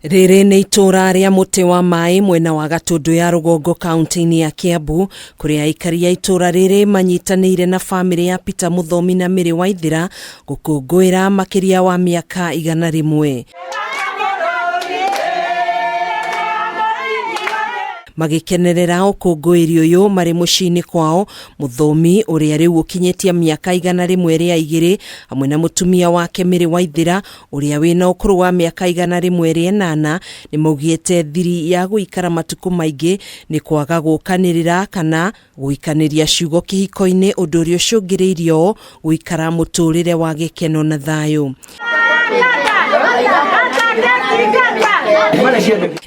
Rĩrĩ nĩ itũũra rĩa mũtĩ wa maĩ mwena wa Gatũndũ ya rũgongo kaunti-inĩ ya Kiambu, kũrĩa aikari a itũũra rĩrĩ manyitanĩire na bamĩrĩ ya Peter Mũthomi na Mary Waithera gũkũngũĩra makĩria wa mĩaka 100. Magĩkenerera ũkũngũĩri ũyũ marĩ mũciĩ-inĩ kwao, Mũthomi ũrĩa rĩu ũkinyĩtie mĩaka 102 hamwe na mũtumia wake Mary Waithera ũrĩa wĩna ũkũrũ wa mĩaka 108 nĩ maugĩte thiri ya gũikara matukũ maingĩ nĩ kwaga gũkanĩrĩra kana gũikanĩria ciugo kĩhiko-inĩ, ũndũ ũrĩa ũcũngĩrĩirie o gũikara mũtũrĩre wa gĩkeno na thayũ.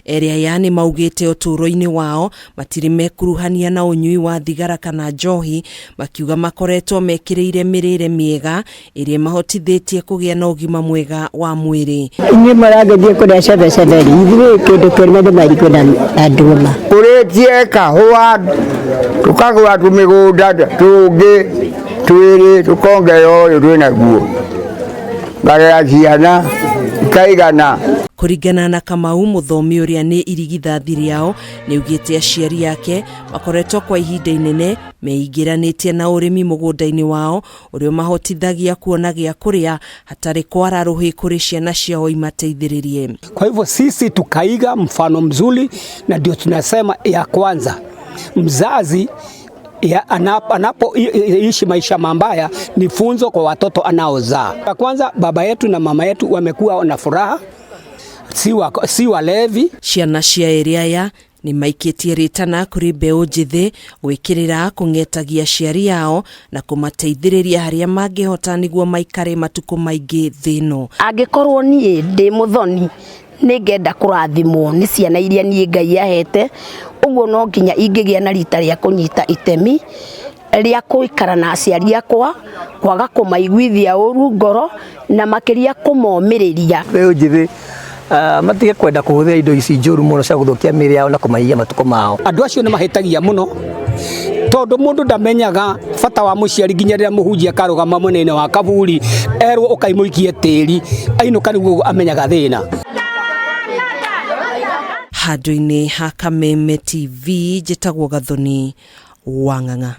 Erĩ aya nĩ maugĩte ũtũũro-inĩ wao matirĩ mekuruhania na ũnyui wa thigara kana njohi, makiuga makoretwo mekĩrĩire mĩrĩre mĩega ĩrĩa ĩmahotithĩtie kũgĩa na ũgima mwega wa mwĩrĩ. Inyuĩ mũrangĩthiĩ kũrĩa cebecebe rĩ, ithuĩ kĩndũ kĩrĩa nĩ marigũ na ndũma. Kũrĩtie kahũa tũkagũra tũmĩgũnda tũngĩ twĩrĩ tũkongerera ũyũ twĩnaguo, ngarera ciana ikaigana. Kũringana na Kamau, mũthomi ũrĩa nĩ irigithathi rĩao, nĩaugĩte aciari ake makoretwo kwa ihinda inene meingĩranĩtie na ũrĩmi mũgũnda-inĩ wao ũrĩa ũmahotithagia kuona gĩa kũrĩa hatarĩ kwara rũhĩ kũrĩ ciana ciao imateithĩrĩrie. Kwa hivyo sisi tukaiga mfano mzuri, na ndio tunasema ya kwanza mzazi ya anapoishi maisha mabaya ni funzo kwa watoto anaozaa. Ya kwanza baba yetu na mama yetu wamekuwa na furaha, si walevi. Ciana cia erĩ aya nĩ maikĩtie rĩtana kũrĩ mbeũ njĩthĩ gwĩkĩrĩra kũng'etagia aciari ao na kũmateithĩrĩria harĩa mangĩhota nĩguo maikare matukũ maingĩ thĩ ĩno. Angĩkorwo niĩ ndĩ mũthoni nĩngenda kũrathimwo nĩ ciana iria niĩ Ngai ahete, ũguo no nginya ingĩgĩa na rita rĩa kũnyita itemi rĩa gũikara na aciari akwa, kwaga kũmaiguithia ũru ngoro na makĩria kũmomĩrĩria. Mbeũ njĩthĩ matige kwenda kũhũthĩra indo ici njũru mũno cia gũthũkia mĩĩrĩ yao na kũmaiya matukũ mao. Andũ acio nĩ mahĩtagia mũno tondũ mũndũ ndamenyaga bata wa mũciari nginya rĩrĩa mũhunjia akarũgama mwena-inĩ wa kaburi erwo ũkaimũikie tĩri, ainũka nĩguo amenyaga thĩna. Handũ-inĩ ha Kameme TV njĩtagwo Gathoni wa Ng'ang'a.